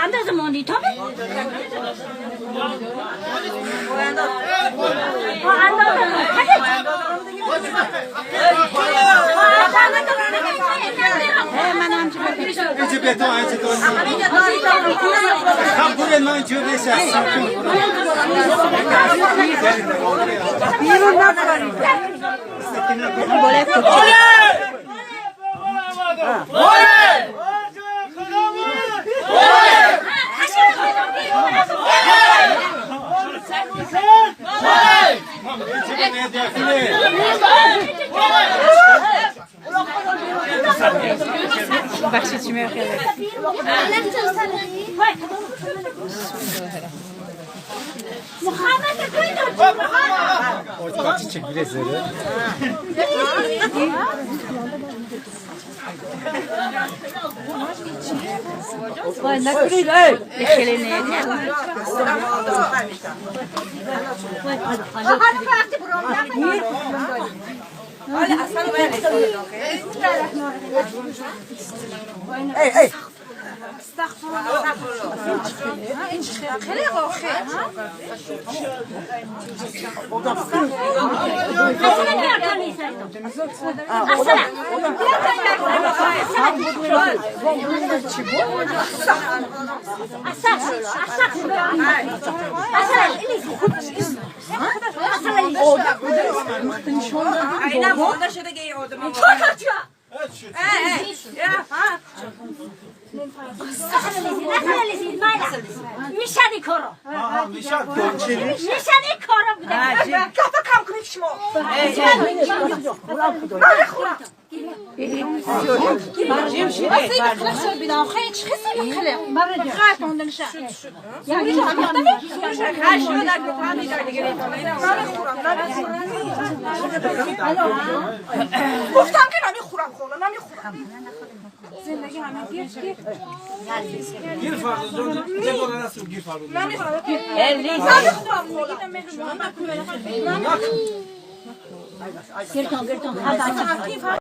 اندازه ماندی تا به بخشی چی میخواد؟ گفتم که نمیخورم خوله نمیخورم. زندگی همه گیر گیر. گیر فردا جان گیر فردا. نمیخورم. نمیخورم خوله. گرتون گرتون.